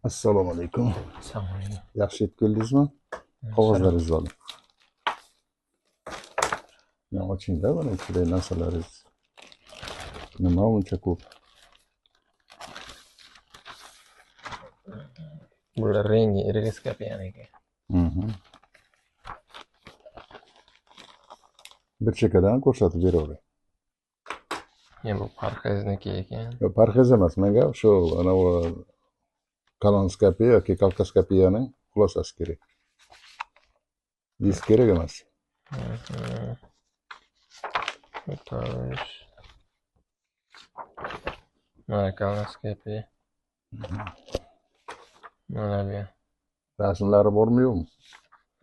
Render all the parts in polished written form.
Assalomu alaykum. Assalomu alaykum. Yaxshi yetib keldingizmi? Qog'ozlaringizni oling. Men ochingda mana ichidagi narsalaringiz. Nima uncha ko'p? Bular rengi iroskopiyaniki. Bir chekkadan ko'rsatib beravering. Ya bu parhezniki ekan. Yo'q, parhez emas, menga shu anavi kolonoskopiya yoki kolposkopiyaning xulosasi kerak. Disk kerak emas. Mana kolonoskopiya. Mana bu. Rasmlari bormi yo'qmi?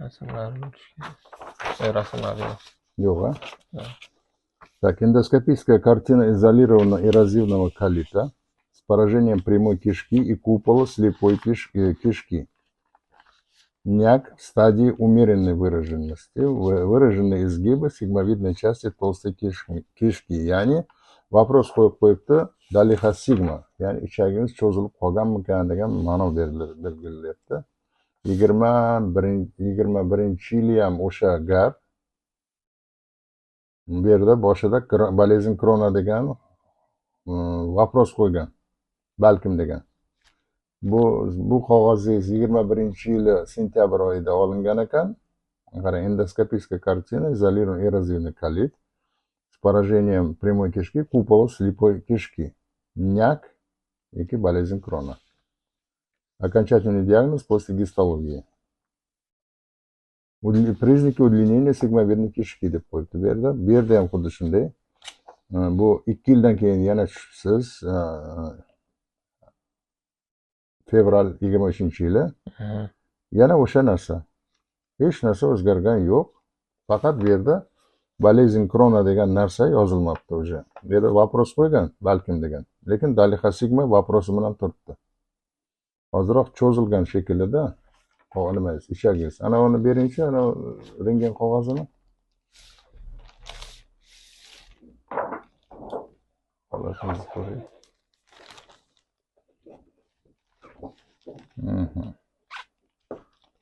Rasmlari bo'lishi kerak. Rasmlari yo'q. Yo'q, a? Так, эндоскопическая картина изолированного эрозивного колита с поражением прямой кишки и купола слепой кишки. НЯК в стадии умеренной выраженности, выраженные изгибы сигмовидной части толстой кишки. Ya'ni вопрос qo'yib qo'yibdi, dolichosigma, ya'ni ichagingiz cho'zilib qolganmikan degan ma'no berilyapti. 21-yili ham o'sha gap. Bu yerda boshida болезнь Крона degan вопрос qo'ygan, balkim degan. Bu qog'ozingiz 21-yili sentyabr oyida olingan ekan. Qarang, эндоскопическая картина, изолированный эрозивный колит с поражением прямой кишки, купола слепой кишки, НЯК yoki болезнь Крона. Окончательный диагноз после гистологии. Признаки удлинения сигмовидной кишки deb qo'yibdi bu yerda. Bu yerda ham xuddi shunday. Bu 2 yildan keyin yana tushibsiz. Fevral 23-yili. Yana o'sha narsa. Hech narsa o'zgargan yo'q. Faqat bu yerda болезнь Крона degan narsa yozilmabdi уже. Bu yerda вопрос qo'ygan, balkim degan. Lekin dolichosigma вопроси bilan turibdi. Ozroq cho'zilgan shekillida. Nima, ichagingiz. Ana uni beringchi, ana rentgen qog'ozini. Holatimizni ko'raylik.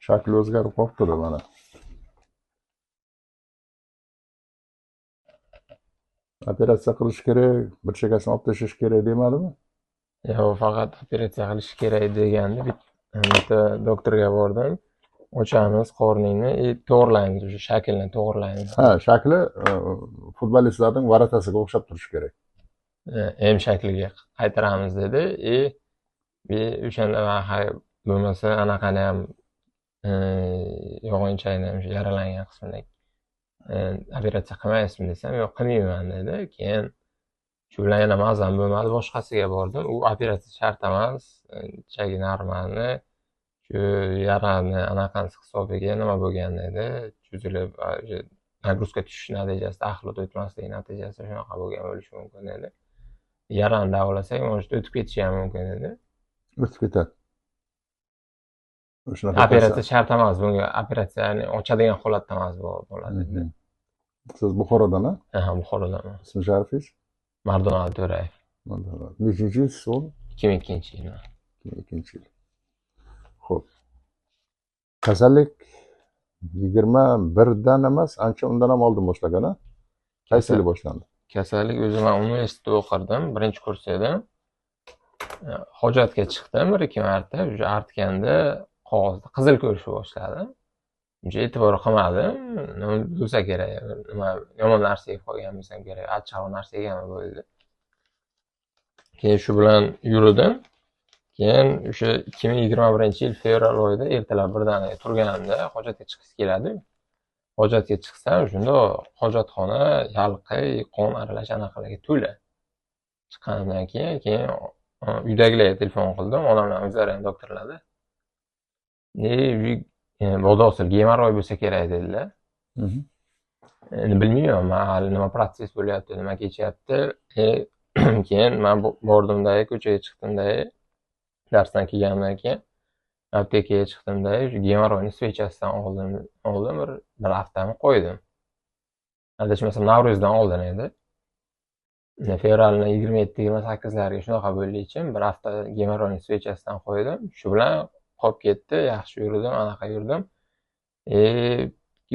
Shakli o'zgarib qolibdi mana. Operatsiya qilish kerak, bir chekkasini olib tashlash kerak demadimi? Yo'q, faqat operatsiya qilish kerak degandi. Bitta doktorga bordim. Ochamiz qorningni, to'g'rilaymiz, o'sha shaklini to'g'rilaymiz. Ha, shakli futbolistlarning varatasiga o'xshab turishi kerak. M shakliga qaytaramiz dedi. O'shanda bo'lmasa anaqani ham yo'g'inchayni ham yaralangan qismini operatsiya qilmaysizmi desam, yo'q, qilmayman dedi. Keyin shu bilan yana mazam bo'lmadi, boshqasiga bordim. U operatsiya shart emas, ichagi normalni, shu yarani anaqasi hisobiga nima bo'lgan dedi, cho'zilib нагрузка tushishi natijasida axlat o'tmasligi natijasida shunaqa bo'lgan bo'lishi mumkin dedi. Yarani davolasak, может o'tib ketishi ham mumkin dedi. O'tib ketadi. Operatsiya shart emas, bunga operatsiyani ochadigan holatda emas bo'ladi dedi. Siz Buxorodan, a? Ha, Buxorodanman. Ismi sharifingiz? Mardonali To'rayev. Nechinchi yil siz o'g'lim? 2002-yil. 2002-yil. Xo'p. Kasallik 21dan emas, ancha undan ham oldin boshlagan, a? Qaysi yili boshlandi? Kasallik o'zi men universitetda o'qirdim, 1-kurs edim. Hojatga chiqdim 1-2 marta, o'sha artganda qog'ozda qizil ko'rishni boshladim. Uncha e'tibor qilmadim. Nima bo'lsa kerak, nima yomon narsa yeb qolgan bo'lsam kerak, achchiq narsa yeganmi bo'ldi. Keyin shu bilan yurdim. Keyin o'sha 2021-yil fevral oyida ertalab birdaniga turganimda hojatga chiqis keladi. Hojatga chiqsam, shunda hojatxona yalqi, qon aralash anaqalarga to'la. Chiqqanimdan keyin uydagilarga telefon qildim. Onamlar o'zlari ham doktorlar. Bodosil gemoroy bo'lsa kerak dedilar. Endi bilmayman, men hali nima protsess bo'lyapti, nima kechyapti. Keyin men bordimda, ko'chaga chiqdimda, darsdan kelganimdan keyin aptekaga chiqdimda, shu gemoroyni svechasidan oldim, bir haftani qo'ydim. Adashmasam Navro'zdan oldin edi. Fevralni 27-28lariga shunaqa bo'ldi ichim. Bir hafta gemorroyning свеча sidan qo'ydim. Shu bilan qolib ketdi. Yaxshi yurdim, anaqa yurdim.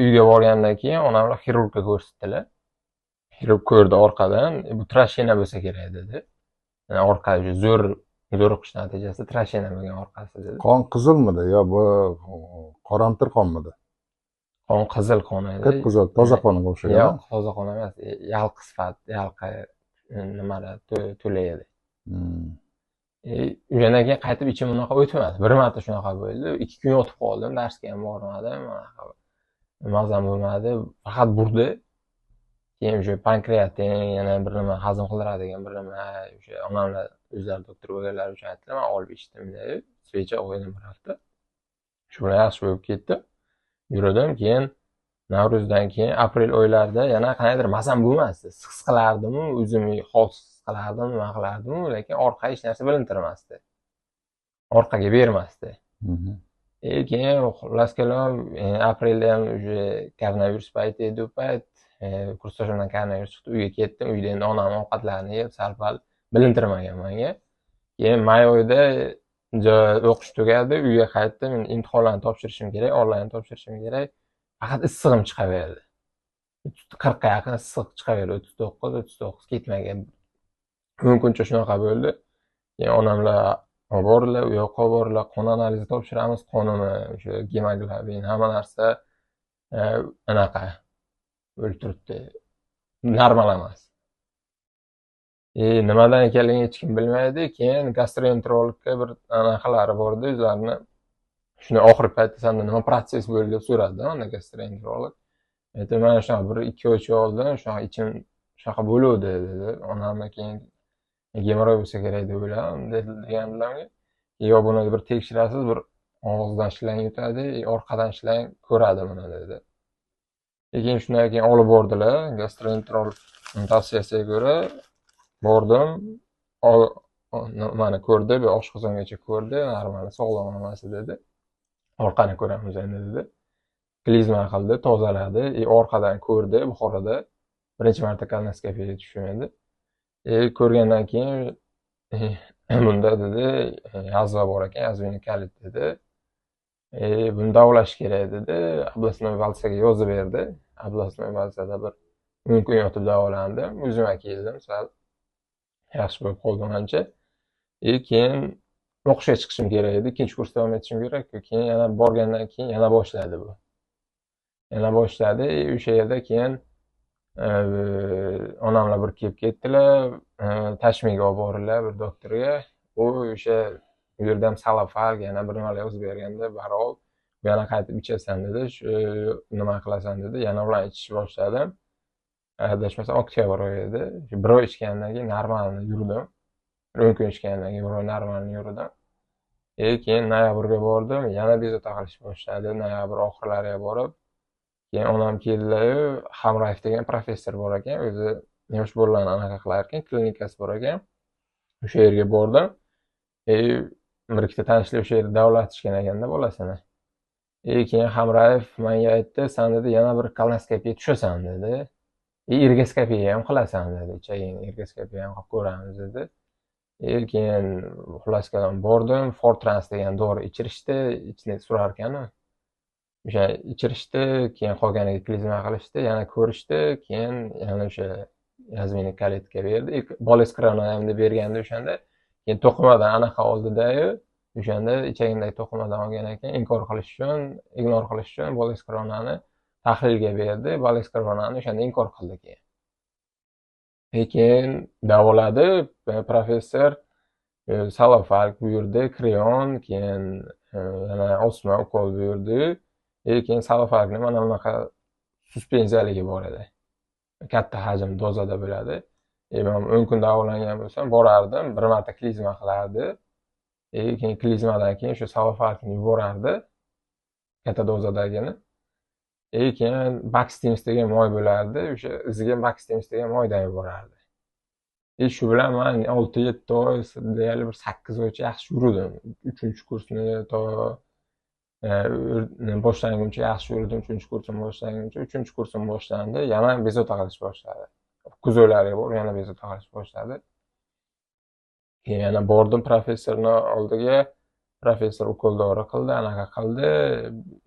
Uyga borgandan keyin onamlar xirurgga ko'rsatdilar. Xirurg ko'rdi orqadan, bu трещина bo'lsa kerak dedi. Yani orqa zo'r zo'riqish natijasida трещина bo'lgan orqasi dedi. Qon qizilmidi yo bu qoramtir qonmidi? Qon qizil qon edi. Qip-qizil, toza qonga o'xshagan. Yo'q, toza qon emas, yalqi sifat, yalqi nimalar to'la edi. O'shandan keyin qaytib ichim unaqa o'tmadi. Bir marta shunaqa bo'ldi. 2 kun yotib qoldim, darsga ham bormadim, mazam bo'lmadi, faqat burdi. Keyin o'sha pankreatin, yana bir nima hazm qildiradigan bir nima, o'sha onamlar o'zlari doktor bo'lganlari uchun aytdilar, men olib ichdim deb, svecha qo'ydim bir hafta. Shu bilan yaxshi bo'lib ketdi. Yurdim, keyin Navro'zdan keyin aprel oylarida yana qandaydir mazam bo'lmasdi. His qilardim-u, o'zimni holsiz his qilardim, nima qilardim-u, lekin orqa hech narsa bilintirmasdi. Orqaga bermasdi. Keyin xullas kalom, aprelda ham уже koronavirus payti edi u payt. Kursdoshimdan koronavirus chiqdi, uyga ketdim. Uyda endi onam ovqatlarini yeb, sal-pal bilintirmagan menga. Keyin may oyida o'qish tugadi, uyga qaytdim. Endi imtihonlarni topshirishim kerak, onlayn topshirishim kerak. Faqat issig'im chiqaverdi. 40 ga yaqin issiq chiqaverdi, 39, 39 ketmagan. Mumkincha shunaqa bo'ldi. Keyin onamlar olib bordilar, u yoqqa olib bordilar, qon analizi topshiramiz, qonini, o'sha gemoglobin, hamma narsa anaqa bo'lib turibdi. Normal emas. Nimadan ekanligini hech kim bilmaydi. Keyin gastroenterologga bir anaqalari bordi, o'zlarini shuni oxirgi paytda senda nima protsess bo'ldi deb so'radi unda gastroenterolog. Aytdim, mana shunaqa bir 2 oycha oldin shunaqa ichim shunaqa bo'luvdi dedi. Onam keyin gemorroy bo'lsa kerak deb o'yladim degandilar. Yo buni bir tekshirasiz, bir og'izdan shlang yutadi, orqadan shlang ko'radi buni dedi. Keyin shundan keyin olib bordilar gastroenterolog tavsiyasiga ko'ra bordim. Nimani ko'rdi, bir oshqozongacha ko'rdi, normal, sog'lom hammasi dedi. Orqani ko'ramiz endi dedi. Klizma qildi, tozaladi, orqadan ko'rdi Buxoroda. Birinchi marta kolonoskopiyaga tushdim endi. Ko'rgandan keyin bunda dedi, yazva bor ekan, yazvini kalit dedi. Buni davolash kerak dedi. Областной больницаga yozib berdi. Областной больницада bir 10 kun yotib davolandim. O'zimga keldim, sal yaxshi bo'lib qoldim ancha. Keyin o'qishga chiqishim kerak edi. Ikkinchi kurs davom etishim kerak. Keyin yana borgandan keyin yana boshladi bu. Yana boshladi. O'sha yerda keyin onamlar bir kelib ketdilar. Tashmiga olib bordilar bir doktorga. U o'sha u yerda ham salafal yana bir nimalar yozib berganda barol yana qaytib ichasan dedi. Shu nima qilasan dedi. Yana ular ichishni boshladim. Adashmasam oktyabr oyi edi. Bir oy ichgandan keyin normalni yurdim. 10 kun ichgandan keyin bir oy normalni yurdim. Keyin noyabrga bordim, yana bezovta qilish boshladi. Noyabr oxirlariga borib, keyin onam keldilar-yu, Hamrayev degan professor bor ekan, o'zi yosh bolalarni anaqa qilar ekan, klinikasi bor ekan. O'sha yerga bordim. Bir ikkita tanishlar o'sha yerda davolatishgan ekanda bolasini. Keyin Hamrayev menga aytdi, sen dedi yana bir kolonoskopiya tushasan dedi. Irgoskopiya ham qilasan dedi. Ichagingni irgoskopiya ham qilib ko'ramiz dedi. Keyin xullas kalom bordim, Fortrans degan dori ichirishdi, ichini surar ekan-u. O'sha ichirishdi, keyin qolganiga klizma qilishdi, yana ko'rishdi, keyin yana o'sha yazmini kalitga berdi. Bolis krona ham deb bergandi o'shanda. Keyin to'qimadan anaqa oldida-yu, o'shanda ichagindagi to'qimadan olgan ekan, inkor qilish uchun, ignor qilish uchun bolis kronani tahlilga berdi. Bolis kronani o'shanda inkor qildi keyin. Keyin davoladi professor, salofalk buyurdi, kreon, keyin yana osma ukol buyurdi. Keyin salofalkni mana bunaqa suspenziyaligi bor edi. Katta hajm dozada bo'ladi. Men 10 kun davolangan bo'lsam, borardim, bir marta klizma qilardi. Keyin klizmadan keyin o'sha salofalkni yuborardi, katta dozadagini. Keyin Baxtims degan moy bo'lardi, o'sha iziga Baxtims degan moydan yuborardi. Shu bilan men 6-7 oy, deyarli bir 8 oycha yaxshi yurdim. 3-kursni to boshlanguncha yaxshi yurdim, 3-kursim boshlanguncha, 3-kursim boshlandi, yana bezovta qilish boshladi. Kuz oylariga borib yana bezovta qilishni boshladi. Keyin yana bordim professorni oldiga. Professor ukol dori qildi, anaqa qildi.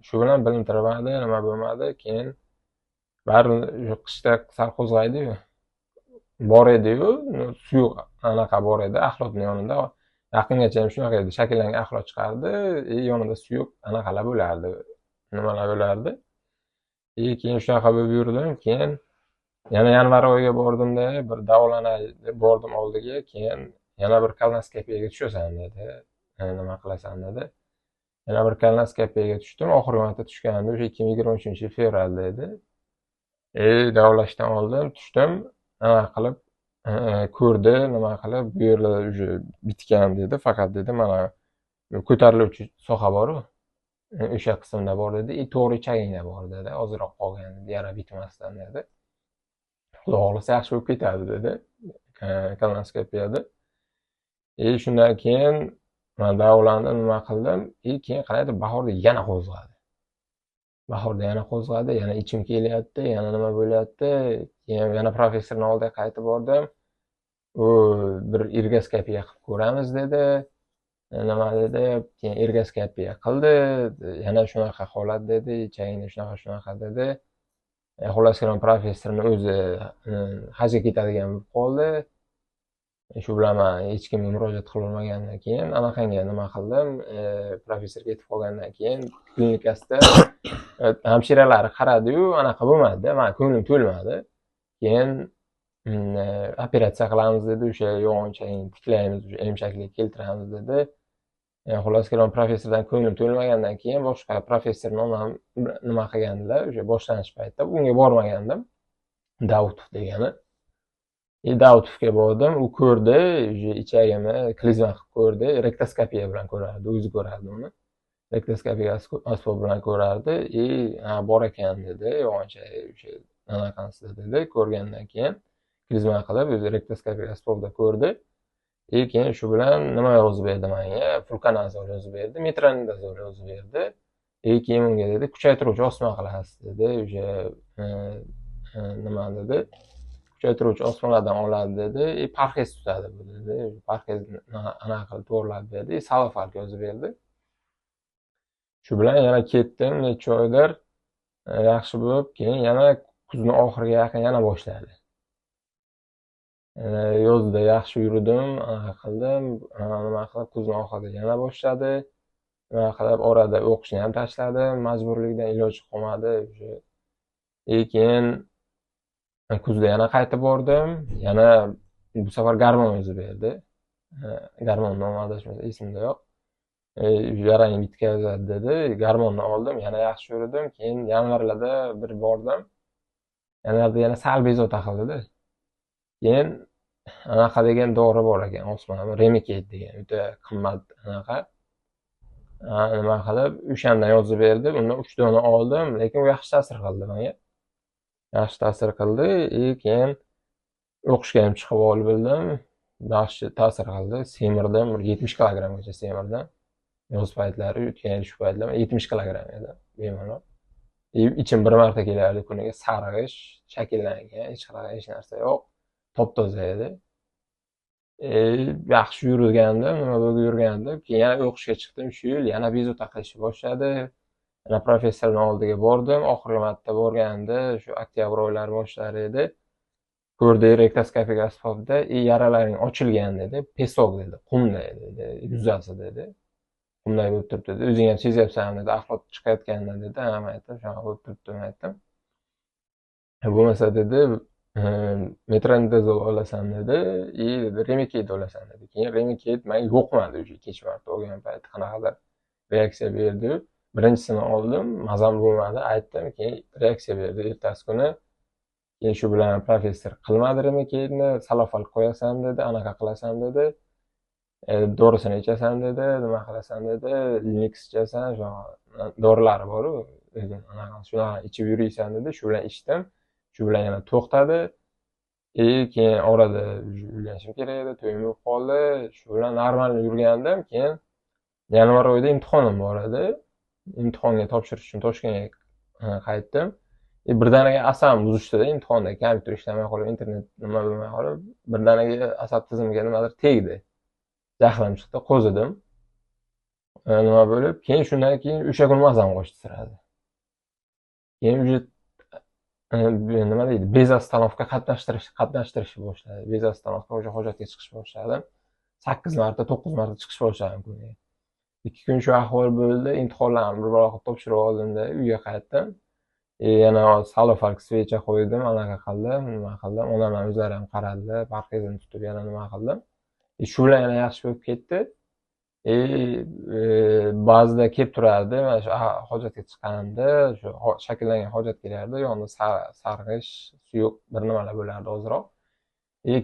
Shu bilan bilintirmadi, nima bo'lmadi. Keyin baribir qishda sal qo'zg'aydi-yu. Bor edi-yu, suyuq anaqa bor edi, axlotning yonida. Yaqingacha ham shunaqa edi, shakllangan axlot chiqardi, yonida suyuq anaqalar bo'lardi, nimalar bo'lardi. Keyin shunaqa bo'lib yurdim. Keyin yana yanvar oyiga bordimda, bir davolanay deb bordim oldiga. Keyin yana bir kolonoskopiyaga tushasan dedi. Nima qilasan dedi. Yana bir kolonoskopiyaga tushdim. Oxirgi marta tushganimda o'sha 2023-yil fevralda edi. Davolashdan oldin tushdim. Nima qilib ko'rdi, nima qilib bu yerlarda уже bitgan dedi. Faqat dedi mana ko'tariluvchi soha bor-u, o'sha qismda bor dedi. To'g'ri ichagingda bor dedi. Ozroq qolgan dedi, yara bitmasdan dedi. Xudo xohlasa yaxshi bo'lib ketadi dedi kolonoskopiyada. Shundan keyin man davolandim, nima qildim. Keyin qaraydi, bahorda yana qo'zg'adi. Bahorda yana qo'zg'adi, yana ichim kelyapti, yana nima bo'lyapti. Keyin yana professorning oldiga qaytib bordim. U bir irgoskopiya qilib ko'ramiz dedi. Nima dedi? Keyin irgoskopiya qildi. Yana shunaqa holat dedi, ichagingda shunaqa shunaqa dedi. Xullas kalom professorning o'zi hajga ketadigan bo'lib qoldi. Shu bilan man hech kimga murojaat qila olmagandan keyin anaqangi nima qildim, professor ketib qolgandan keyin klinikasida hamshiralari qaradi-yu, anaqa bo'lmadi, man ko'nglim to'lmadi. Keyin operatsiya qilamiz dedi, o'sha yo'g'on ichagingni tiklaymiz, o'sha emchaklik keltiramiz dedi. Xullas kalom professordan ko'nglim to'lmagandan keyin boshqa professorni onam nima qilgandilar, o'sha boshlanish paytida unga bormagandim, Davutov degani. Davutovga bordim, u ko'rdi, o'sha ichagimni klizma qilib ko'rdi, rektoskopiya bilan ko'rardi, o'zi ko'rardi uni. Rektoskopiya asbob bilan ko'rardi, bor ekan dedi, yo'g'on ichagi o'sha anaqasida dedi. Ko'rgandan keyin klizma qilib o'zi rektoskopiya asbobida ko'rdi. Keyin shu bilan nima yozib berdi menga? Flukonazol yozib berdi, metronidazol yozib berdi. Keyin unga dedi, kuchaytiruvchi osma qilasiz dedi, o'sha nima dedi? Kuchaytiruvchi osmalardan oladi dedi. Parhez tutadi bu dedi. Parhez anaqa qilib to'g'rilab berdi. Salofalk yozib berdi. Shu bilan yana ketdim, necha oydir yaxshi bo'lib, keyin yana kuzni oxiriga yaqin yana boshladi. Yozda yaxshi yurdim, anaqa qildim, nima qilib kuzni oxirida yana boshladi. Nima qilib orada o'qishni ham tashladim, majburlikdan iloji qolmadi. O'sha keyin kuzda yana qaytib bordim, yana bu safar garmon yozib berdi. Garmon nomi adashmasam esimda yo'q. Yarang bitkazadi dedi. Garmonni oldim, yana yaxshi yurdim. Keyin yanvarlarda bir bordim. Yanvarda yana sal bezovta qildi. Keyin anaqa degan dori bor ekan, osma, Remicade degan, o'ta qimmat anaqa. Nima qilib, o'shandan yozib berdi. Undan 3 dona oldim, lekin u yaxshi ta'sir qildi menga. Yaxshi ta'sir qildi. Keyin o'qishga ham chiqib olib bildim. Yaxshi ta'sir qildi. Semirdim, bir 70 kilogrammgacha semirdim. Yoz paytlari, o'tgan yil shu paytlar 70 kilogramm edi, bemalol. Ichim bir marta kelardi kuniga, sarg'ish, shakllangan, hech qanaqa hech narsa yo'q. Top-toza edi. Yaxshi yurgandim, nima bo'lib yurgandim. Keyin yana o'qishga chiqdim shu yil, yana bezovta qilishni boshladi. Yana professorning oldiga bordim. Oxirgi marta borganda shu oktyabr oylari boshlari edi. Ko'rdi rektoskopik asbobda, yaralaring ochilgan dedi, pesok dedi, qumday dedi, yuzasi dedi. Qumday bo'lib turibdi dedi. O'zing ham sezyapsan dedi, axlot chiqayotgandan dedi. Ha, men aytdim, shunaqa bo'lib turibdi, men aytdim. Bo'lmasa dedi, metronidazol olasan dedi, dedi, Remicade olasan dedi. Keyin Remicade menga yo'qmadi o'sha ikkinchi marta olgan payt qanaqadir reaksiya berdi. Birinchisini oldim, mazam bo'lmadi, aytdim, keyin reaksiya berdi ertasi kuni. Keyin shu bilan professor qilmadi Remicade'ni, salofal qo'yasan dedi, anaqa qilasan dedi, dorisini ichasan dedi, nima qilasan dedi, Linux ichasan, shu dorilari bor-u, anaqa shunaqa ichib yuriysan dedi. Shu bilan ichdim. Shu bilan yana to'xtadi. Keyin orada uylanishim kerak edi, to'yim bo'lib qoldi. Shu bilan normal yurgandim. Keyin yanvar oyida imtihonim bor edi. Imtihonga topshirish uchun Toshkentga qaytdim. Birdaniga asabim buzishdida imtihonda, kompyuter ishlamay qolib, internet nima bo'lmay qolib, birdaniga asab tizimiga nimadir tegdi. Jahlim chiqdi, qo'zidim. Nima bo'lib, keyin shundan keyin o'sha kun mazam qochdi siradi. Keyin уже nima deydi, bez ostanovka qatnashtirishni boshladi. Bez ostanovka o'sha hojatga chiqish boshladi. 8 marta, 9 marta chiqish boshladim kuniga. 2 kun shu ahvol bo'ldi. Imtihonlarni bir bor topshirib oldimda uyga qaytdim. Yana salofalk svecha qo'ydim, anaqa qildim, nima qildim. Onam ham o'zlari ham qaradilar, parhezini tutib yana nima qildim. Shu bilan yana yaxshi bo'lib ketdi. Ba'zida kelib turardi, mana shu hojatga chiqqanimda, shu shakllangan hojat kelardi, yonida sarg'ish, suyuq bir nimalar bo'lardi ozroq.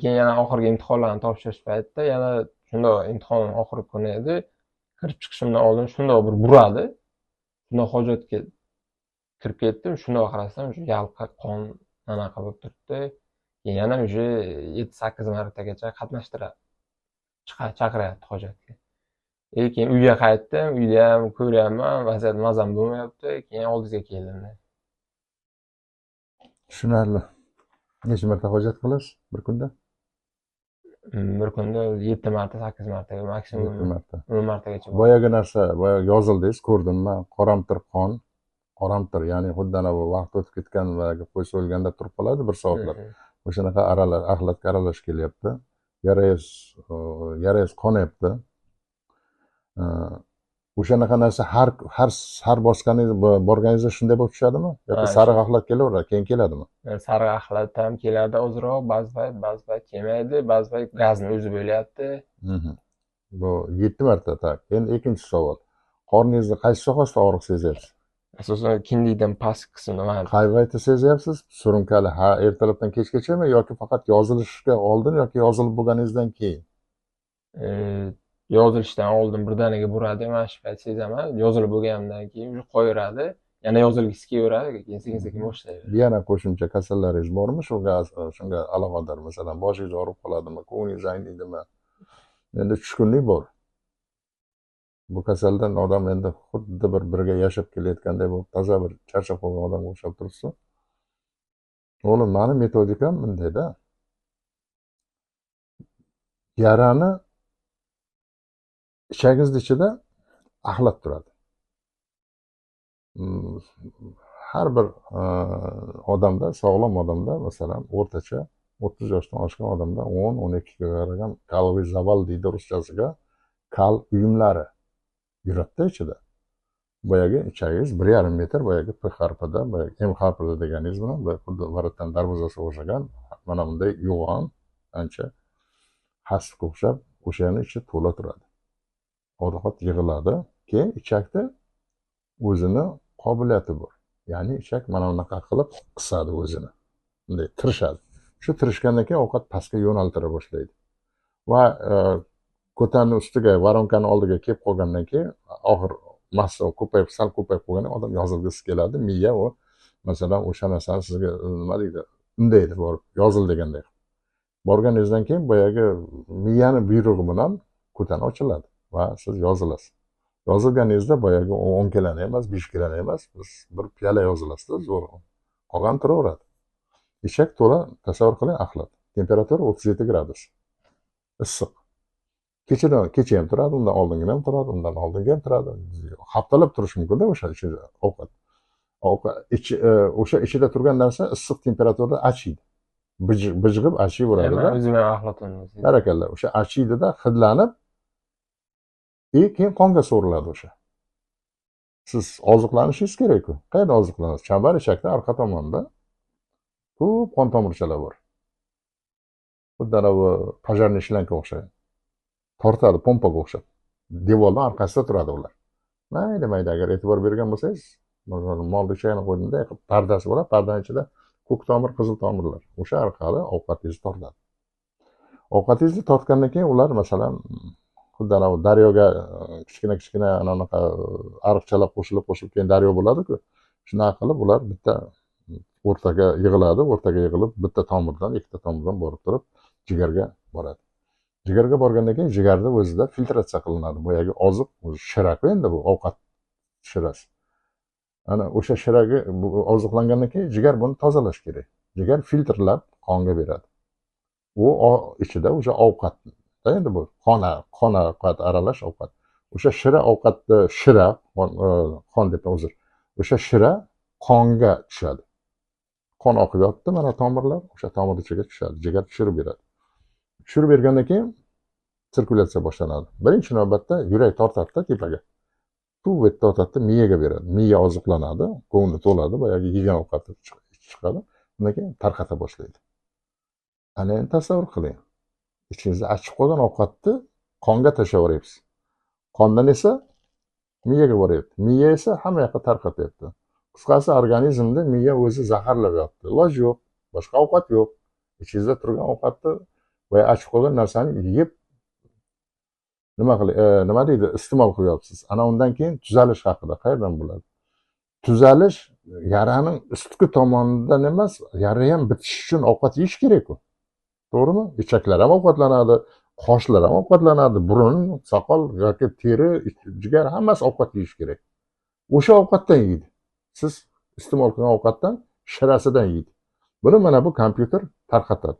Keyin yana oxirgi imtihonlarni topshirish paytida yana shundoq imtihon oxirgi kuni edi. Kirib chiqishimdan oldin shundoq bir buradi. Shundoq hojatga kirib ketdim, shundoq qarasam shu yalqi qon anaqa bo'lib turibdi. Keyin yana уже 7-8 martagacha qatnashtiradi. Chaqiryapti hojatga. Keyin uyga qaytdim, uyda ham ko'ryapman, vaziyat mazam bo'lmayapti. Keyin oldingizga keldim. Tushunarli. Necha marta hojat qilasiz bir kunda? Bir kunda 7 marta, 8 marta, maksimum 7 marta. 10 martagacha. Boyagi narsa, boya yozildingiz, ko'rdim men, qoramtir qon, qoramtir, ya'ni xuddi ana bu vaqt o'tib ketgan va qo'y so'yilganda turib qoladi bir soatlab. O'shanaqa aralar, axlatga aralash kelyapti. Yarangiz qonyapti. O'shanaqa narsa har bosganingiz, borganingizda shunday bo'lib tushadimi? Yoki sariq axlat kelaveradi, keyin keladimi? Sariq axlat ham keladi ozroq, ba'zi payt, ba'zi payt kelmaydi, ba'zi payt gazni o'zi bo'lyapti. Bu 7 marta tak. Endi ikkinchi savol. Qorningizni qaysi sohasida og'riq sezyapsiz? Asosan kindikdan past qismida mana. Qay paytda sezyapsiz? Surunkali, ha, ertalabdan kechgachami yoki faqat yozilishga oldin yoki yozilib bo'lganingizdan keyin? Yozilishdan oldin birdaniga buradi, mana shu payt sezaman. Yozilib bo'lganimdan keyin уже qo'yaveradi, yana yozilgisi kelaveradi, keyin sekin-sekin boshlayveradi. Yana qo'shimcha kasallaringiz bormi? Shunga aloqador, masalan, boshingiz og'rib qoladimi, ko'nglingiz ayniydimi? Endi tushkunlik bor. Bu kasaldan odam endi xuddi bir birga yashab kelayotganday bo'lib, toza bir charchab qolgan odamga o'xshab turibsiz. O'g'lim, meni metodikam bundayda. Yarani ichagingizni ichida axlat turadi. Har bir odamda, sog'lom odamda, masalan, o'rtacha 30 yoshdan oshgan odamda 10-12 kilogramm kaloviy zaval deydi ruschasiga, kal uyumlari yuradida ichida. Boyagi ichagingiz 1,5 metr, boyagi P harfida, boyagi M harfida deganingiz bilan, xuddi varotdan darvozasiga o'xshagan, mana bunday yo'g'on, ancha hasifga o'xshab, o'shani ichi to'la turadi. Ovqat yig'iladi, keyin ichakda o'zini qobiliyati bor. Ya'ni ichak mana bunaqa qilib qisadi o'zini. Bunday tirishadi. Shu tirishgandan keyin ovqat pastga yo'naltira boshlaydi. Va ko'tanning ustiga, varonkani oldiga kelib qolgandan keyin oxir massa ko'payib, sal ko'payib qolgandan odam yozilgisi keladi. Miya u masalan o'sha narsani sizga nima deydi, undaydi borib, yozil deganday. Borganingizdan keyin boyagi miyani buyrug'i bilan ko'tan ochiladi va siz yozilasiz. Yozilganingizda boyagi 10 kiloni emas, 5 kiloni emas, biz bir piyola yozilasizda, zo'r. Qolgan turaveradi. Ichak to'la, tasavvur qiling, axlat. Temperatura 37 gradus. Issiq. Kecha ham turadi, undan oldingi ham turadi, undan oldingi ham turadi. Haftalab turishi mumkin-da o'sha ichida ovqat. Ovqat o'sha ichida turgan narsa issiq temperaturada achiydi. Bijg'ib achiyveradi-da. O'zim ham axlatimiz. Barakalla, o'sha achiydi-da, hidlanib, keyin qonga so'riladi o'sha. Siz oziqlanishingiz kerak-ku. Qayerda oziqlanasiz? Chambar ichakda arqa tomonda ko'p qon tomirchalar bor. Xuddi anavi pojarniy shlanka o'xshagan. Tortadi, pompaga o'xshab. Devorning orqasida turadi ular. Mayda-mayda, agar e'tibor bergan bo'lsangiz, molni ichagini qo'ydimda, pardasi bo'ladi, pardaning ichida ko'k tomir, qizil tomirlar. O'sha orqali ovqatingizni tortadi. Ovqatingizni tortgandan keyin ular masalan xuddi anavi daryoga kichkina-kichkina anaqa ariqchalar qo'shilib-qo'shilib keyin daryo bo'ladi-ku. Shunaqa qilib ular bitta o'rtaga yig'iladi, o'rtaga yig'ilib bitta tomirdan, ikkita tomirdan borib turib jigarga boradi. Jigarga borgandan keyin jigarda o'zida filtratsiya qilinadi. Boyagi oziq shira-ku endi bu ovqat shirasi. Ana o'sha shiraga oziqlangandan keyin jigar buni tozalash kerak. Jigar filtrlab qonga beradi. U ichida o'sha ovqat, endi bu qon ovqat aralash ovqat. O'sha shira ovqatda shira qon deb uzr. O'sha shira qonga tushadi. Qon oqib yotdi, mana tomirlar o'sha tomir ichiga tushadi, jigar tushirib beradi. Tushirib bergandan keyin sirkulyatsiya boshlanadi. Birinchi navbatda yurak tortadi tepaga. Quvvat tortadi, miyaga beradi. Miya oziqlanadi, ko'ngli to'ladi, boyagi yegan ovqati chiqadi. Undan keyin tarqata boshlaydi. Ana endi tasavvur qiling. Ichingizda achib qolgan ovqatni qonga tashlab yuboryapsiz. Qondan esa miyaga boryapti. Miya esa hamma yoqqa tarqatyapti. Qisqasi organizmda miya o'zi zaharlab yotdi. Iloj yo'q, boshqa ovqat yo'q. Ichingizda turgan ovqatni boya achib qolgan narsani yeb nima deydi, iste'mol qilyapsiz. Ana undan keyin tuzalish haqida qayerdan bo'ladi? Tuzalish yaraning ustki tomonidan emas, yara ham bitishi uchun ovqat yeyish kerak-ku. To'g'rimi? Ichaklar ham ovqatlanadi, qoshlar ham ovqatlanadi, burun, soqol yoki teri, jigar hammasi ovqat yeyish kerak. O'sha ovqatdan yeydi. Siz iste'mol qilgan ovqatdan, shirasidan yeydi. Buni mana bu kompyuter tarqatadi.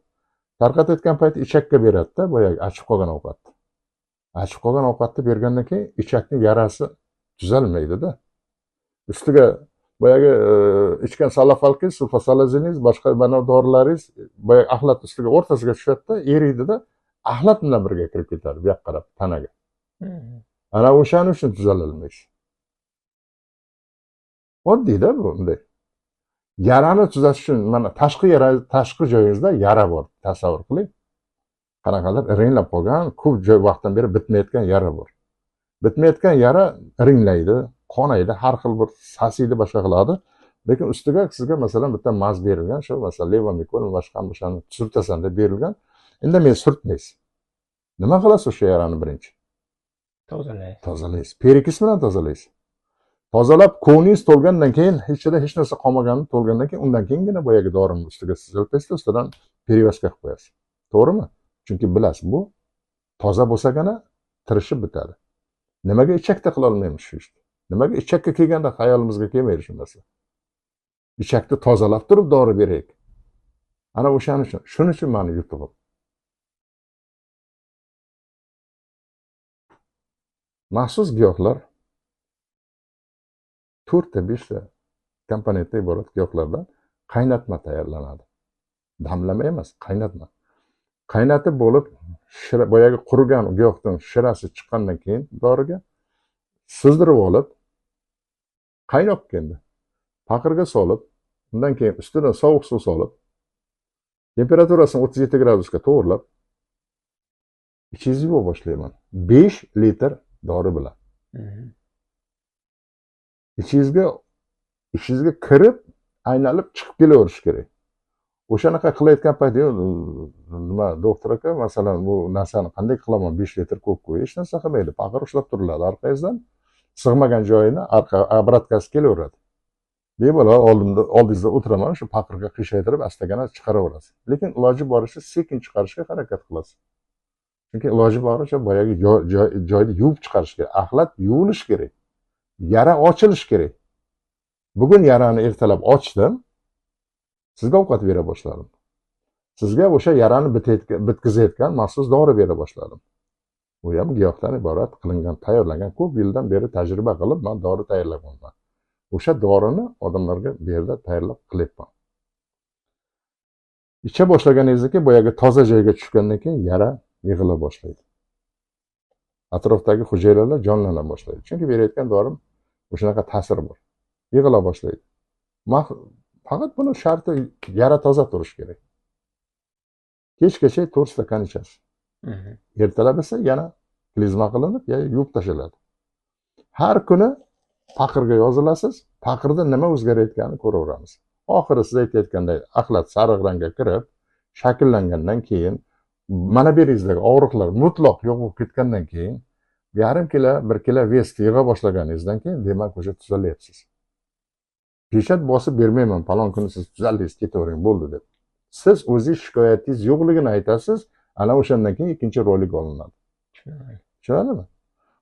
Tarqatayotgan payt ichakka beradi-da, boyagi achib qolgan ovqatni. Achib qolgan ovqatni bergandan keyin ichakning yarasi tuzalmaydi-da. Ustiga boyagi ichgan salafalkingiz, sulfasalaziningiz, boshqa mana dorilaringiz boyagi axlat ustiga o'rtasiga tushadi-da, eriydi-da, axlat bilan birga kirib ketadi bu yoqqa qarab tanaga. Ana o'shaning uchun tuzalolmaysiz. Oddiyda bu bunday. Yarani tuzatish uchun mana tashqi yara, tashqi joyingizda yara bor, tasavvur qiling. Qanaqadir iringlab qolgan, ko'p joy vaqtdan beri bitmayotgan yara bor. Bitmayotgan yara iringlaydi, qonaydi, har xil bir sasiydi, boshqa qiladi. Lekin ustiga sizga masalan bitta maz berilgan, shu masalan levomikol boshqa o'shani surtasan deb berilgan. Indamay surtmaysiz. Nima qilasiz o'sha yarani birinchi? Tozalaysiz. Tozalaysiz. Perikis bilan tozalaysiz. Tozalab ko'nglingiz to'lgandan keyin, ichida hech narsa qolmaganini to'lgandan keyin, undan keyingina boyagi dorini ustiga surtasiz, ustidan perevazka qilib qo'yasiz. To'g'rimi? Chunki bilasiz, bu toza bo'lsagina tirishib bitadi. Nimaga ichakda qila olmaymiz shu ishni? Nimaga ichakka kelganda xayolimizga kelmaydi shu narsa? Ichakni tozalab turib dori beraylik. Ana o'shaning uchun, shuning uchun meni yutug'im. Maxsus giyohlar 4 ta 5 ta komponentdan iborat giyohlardan qaynatma tayyorlanadi. Damlama emas, qaynatma. Qaynatib bo'lib, shira, boyagi qurigan giyohdan shirasi chiqqandan keyin doriga sizdirib olib, qaynoq keldi. Paqirga solib, undan keyin ustidan sovuq suv solib, temperaturasini 37 gradusga to'g'rilab, ichingizni yuva boshlayman. 5 litr dori bilan. Ichingizga kirib, aylanib chiqib kelaverish kerak. O'shanaqa qilayotgan paytda nima doktor aka, masalan, bu narsani qanday qilaman, 5 litr ko'p-ku, hech narsa qilmaydi. Paqir ushlab turiladi orqangizdan, sig'magan joyini arqa obratkasi kelaveradi. Bemalol oldingizda o'tiraman, shu paqirga qiyshaytirib astagina chiqaraverasiz. Lekin iloji boricha sekin chiqarishga harakat qilasiz. Chunki iloji boricha boyagi joyni yuvib chiqarish kerak, axlat yuvilish kerak. Yara ochilish kerak. Bugun yarani ertalab ochdim, sizga ovqat bera boshladim. Sizga o'sha yarani bitkazayotgan maxsus dori bera boshladim. Bu ham giyohdan iborat qilingan, tayyorlangan, ko'p yildan beri tajriba qilib men dori tayyorlaganman. O'sha dorini odamlarga bu yerda tayyorlab qilyapman. Icha boshlaganingizdan keyin boyagi toza joyga tushgandan keyin yara yig'ila boshlaydi. Atrofdagi hujayralar jonlana boshlaydi. Chunki berayotgan dorim o'shanaqa ta'siri bor. Yig'ila boshlaydi. Faqat buni sharti yara toza turishi kerak. Kechgacha 4 stakan ichasiz. Ertalab esa yana klizma qilinib, yuvib tashlanadi. Har kuni paqirga yozilasiz, paqirda nima o'zgarayotganini ko'raveramiz. Oxiri siz aytayotganday axlat sariq rangga kirib, shakllangandan keyin mana bu yeringizdagi og'riqlar mutlaq yo'q bo'lib ketgandan keyin 1,5 kilo, 1 kilo vес yig'a boshlaganingizdan keyin demak o'sha tuzalyapsiz. Peshat bosib bermayman, falon kuni siz tuzaldingiz, ketavering, bo'ldi deb. Siz o'zingiz shikoyatingiz yo'qligini aytasiz, ana o'shandan keyin ikkinchi rolik olinadi. Tushunarlimi?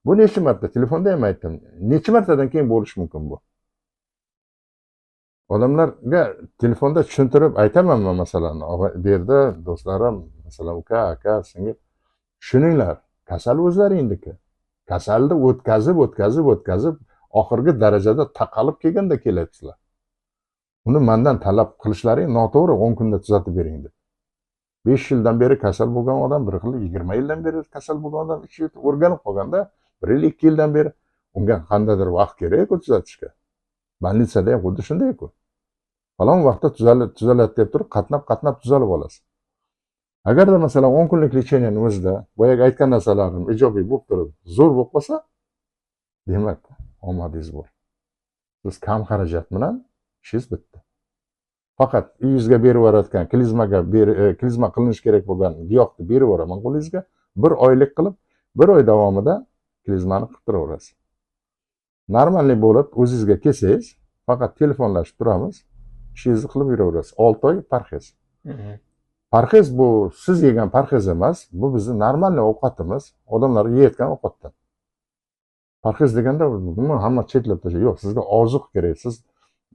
Bu necha marta telefonda ham aytdim. Necha martadan keyin bo'lishi mumkin bu? Odamlarga telefonda tushuntirib aytaman man, masalan, bu yerda do'stlarim, masalan, uka, aka, singil, tushuninglar, kasal o'zlaringniki. Kasalni o'tkazib, o'tkazib, o'tkazib, oxirgi darajada taqalib kelganda kelyapsizlar. Uni mandan talab qilishlaring noto'g'ri, 10 kunda tuzatib bering deb. 5 yildan beri kasal bo'lgan odam, bir xil 20 yildan beri kasal bo'lgan odam, 3 yil o'rganib qolganda, 1 yil, 2 yildan beri unga qandaydir vaqt kerak-ku tuzatishga. Больницада ham xuddi shunday-ku. Falon vaqtda tuzaladi deb turib, qatnab-qatnab tuzalib olasiz. Agarda masalan 10 kunlik лечение ning o'zida boyagi aytgan narsalarim ijobiy bo'lib turib, zo'r bo'lib qolsa, demak, omadingiz bor. Siz kam xarajat bilan ishingiz bitdi. Faqat uyingizga berib yuborayotgan klizmaga klizma qilinishi kerak bo'lgan giyohni berib yuboraman qo'lingizga, bir oylik qilib, bir oy davomida klizmani qilib turaverasiz. Normalniy bo'lib o'zingizga kelsangiz, faqat telefonlashib turamiz, ishingizni qilib yuraverasiz. 6 oy parhez. Parhez bu siz yegan parhez emas, bu bizning normalniy ovqatimiz, odamlar yeyotgan ovqatdan. Parhez deganda umuman hamma chetlab tashlaydi. Yo'q, sizga oziq kerak. Siz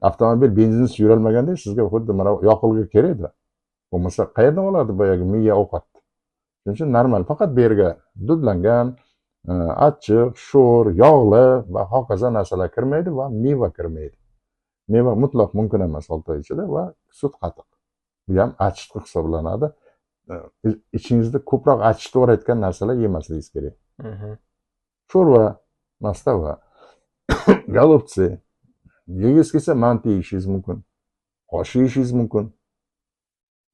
avtomobil benzinsiz yurolmaganda sizga xuddi mana yoqilg'i kerakda. Bo'lmasa qayerdan oladi boyagi miya ovqatni? Shuning uchun normal, faqat bu yerga dudlangan, achchiq, sho'r, yog'li va hokazo narsalar kirmaydi va meva kirmaydi. Meva mutlaq mumkin emas 6 oy ichida va sut qatiq. Bu ham achitqi hisoblanadi. Ichingizda ko'proq achitib yuborayotgan narsalar yemasligingiz kerak. Sho'rva, mastava, golubцы, yegingiz kelsa manti yeyishingiz mumkin, osh yeyishingiz mumkin.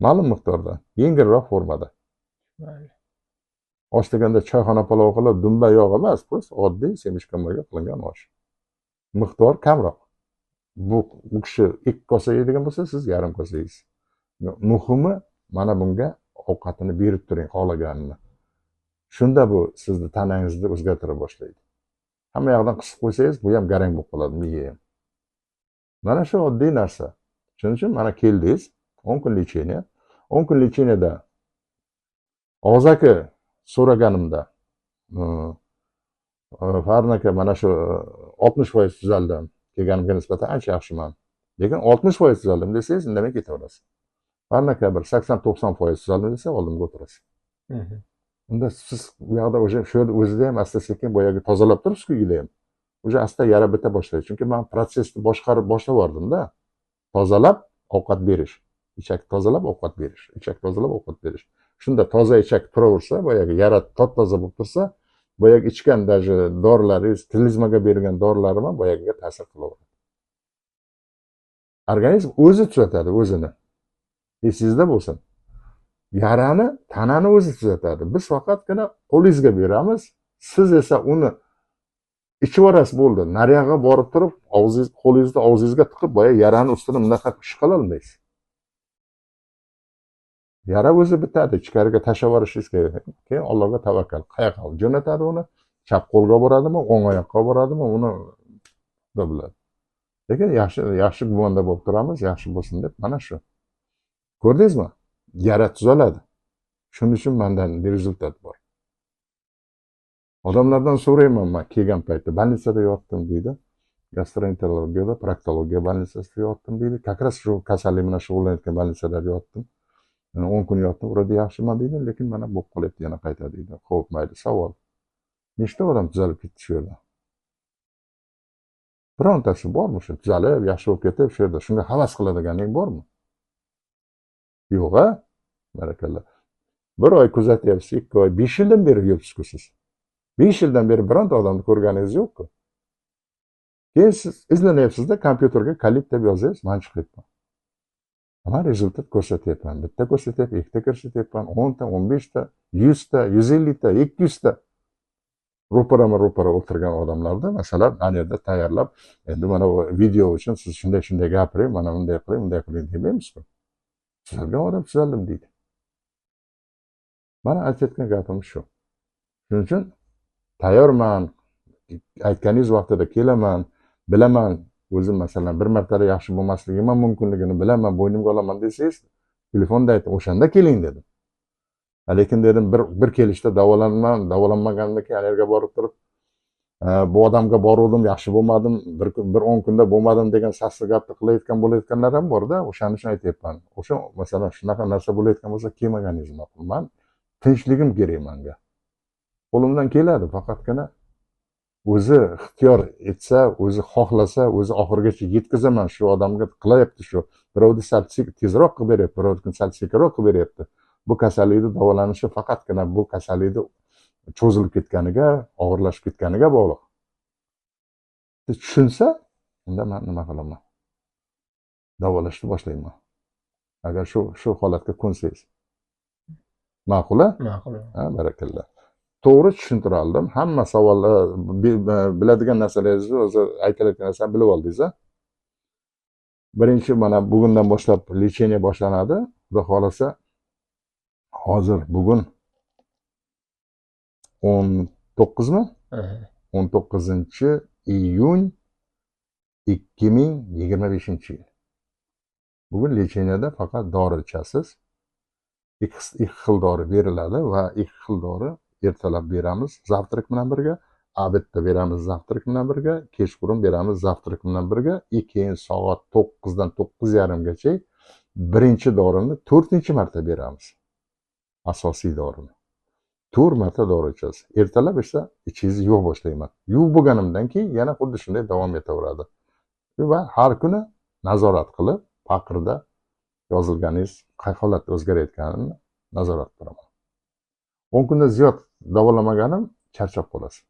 Ma'lum miqdorda, yengilroq formada. Osh deganda choyxona palov qilib, dumba yog' emas, просто oddiy semishka moyga qilingan osh. Miqdor kamroq. Bu kishi 2 kosa yeydigan bo'lsa, siz yarim kosa yeysiz. Muhimi mana bunga ovqatini berib turing xohlaganini. Shunda bu sizni tanangizni o'zgartira boshlaydi. Hamma yoqdan qisib qo'ysangiz, bu ham garang bo'lib qoladi, miya ham. Mana shu oddiy narsa. Shuning uchun mana keldingiz, 10 kun lecheniya. 10 kun lecheniyada og'zaki so'raganimda, Farhon aka, mana shu 60% tuzaldim, kelganimga nisbatan ancha yaxshiman. Lekin 60% tuzaldim desangiz, indamay ketaverasiz. Farhon aka bir 80-90% tuzaldim desa, oldimga o'tirasiz. Unda siz u yoqda o'sha shu yerda o'zida ham asta-sekin boyagi tozalab turibsiz-ku uyda ham. O'sha asta yara bita boshlaydi. Chunki men protsessni boshqarib boshlab yubordimda. Tozalab ovqat berish, ichak tozalab ovqat berish, ichak tozalab ovqat berish. Shunda toza ichak turaversa, boyagi yara top-toza bo'lib tursa, boyagi ichgan даже dorilaringiz, klizmaga berilgan dorilarim ham boyagiga ta'sir qilaveradi. Organizm o'zi tuzatadi o'zini. Esingizda bo'lsin. Yarani tanani o'zi tuzatadi. Biz faqatgina qo'lingizga beramiz, siz esa uni ichib yuborasiz bo'ldi. Nariyog'iga borib turib, og'zingiz, qo'lingizni og'zingizga tiqib, boya yarani ustini bunaqa ish qila olmaysiz. Yara o'zi bitadi, ichkariga tashlab yuborishingiz kerak. Keyin Allohga tavakkal. Qayoqqa jo'natadi uni? Chap qo'lga boradimi, o'ng oyoqqa boradimi, uni Xudo biladi. Lekin yaxshi, yaxshi gumonda bo'lib turamiz, yaxshi bo'lsin deb mana shu. Ko'rdingizmi? Yara tuzaladi. Shuning uchun mendan rezultat bor. Odamlardan so'rayman men kelgan paytda, больницада yotdim deydi. Gastroenterologiyada, proktologiya больницасida yotdim deydi. Как раз shu kasallik bilan shug'ullanayotgan больницада yotdim. 10 kun yotdim, вроде yaxshiman deydi, lekin mana bo'lib qolyapti, yana qayta deydi. Xo'p, mayli, savol. Nechta odam tuzalib ketdi shu yerda? Birontasi bormi shu tuzalib, yaxshi bo'lib ketib shu yerda shunga havas qiladiganing bormi? Yo'q, a? Barakalla. Bir oy kuzatyapsiz, 2 oy, 5 yildan beri yuribsiz-ku siz. 5 yildan beri bironta odamni ko'rganingiz yo'q-ku. Keyin siz izlanyapsizda, kompyuterga kolit deb yozyapsiz, men chiqyapman. Mana rezultat ko'rsatyapman. Bitta ko'rsatyapman, ikkita ko'rsatyapman, 10 ta, 15 ta, 100 ta, 150 ta, 200 ta. Ro'parama-ro'para o'tirgan odamlarda, masalan, ana yerda tayyorlab, endi mana bu video uchun siz shunday-shunday gapiring, mana bunday qiling, bunday qiling demaymiz-ku. Tuzalgan odam tuzaldim deydi. Mana aytayotgan gapim shu. Shuning uchun tayyorman, aytganingiz vaqtida kelaman, bilaman, o'zim masalan bir martada yaxshi bo'lmasligim ham mumkinligini bilaman, bo'ynimga olaman desangiz, telefonda aytdim, o'shanda keling dedim. Lekin dedim, bir kelishda davolanmagandan keyin yerga borib turib, Bu odamga boruvdim, yaxshi bo'lmadim, bir 10 kunda bo'lmadim degan sassiq gapni qilayotgan bo'layotganlar ham borda, o'shaning uchun aytyapman. O'sha masalan shunaqa narsa bo'layotgan bo'lsa, kelmaganingiz ma'qul. Man tinchligim kerak menga. Qo'limdan keladi, faqatgina o'zi ixtiyor etsa, o'zi xohlasa, o'zi oxirigacha yetkazaman shu odamga, qilayapti shu. Birovni sal tezroq qilib beryapti, birovni sal sekinroq qilib beryapti. Bu kasallikni davolanishi faqatgina bu kasallikni cho'zilib ketganiga, og'irlashib ketganiga bog'liq. Tushunsa, unda men nima qilaman? Davolashni boshlayman. Agar shu holatga ko'nsangiz. Ma'qul-a? Ma'qul. Ha, barakalla. To'g'ri tushuntira oldim. Hamma savollar, biladigan narsalaringizni, o'zi aytilayotgan narsani bilib oldingiz-a? Birinchi mana bugundan boshlab lecheniya boshlanadi. Xudo xolasa hozir bugun 19mi? 19 iyun 2025 yil. Bugun lechенияda faqat dori ichasiz. Ikki xil dori beriladi va ikki xil dori ertalab beramiz завтрак bilan birga, обед da beramiz завтрак bilan birga, kechqurun beramiz завтрак bilan birga, и keyin soat 9dan 9:30gacha birinchi dorini to'rtinchi marta beramiz. Asosiy dorini. 4 marta dori ichasiz. Ertalab esa ichingizni yuvib boshlayman. Yuvib bo'lganimdan keyin yana xuddi shunday davom etaveradi. Va har kuni nazorat qilib, paqirda yozilganingiz qay holatda o'zgarayotganini nazorat qilaman. 10 kundan ziyod davolamaganim charchab qolasiz.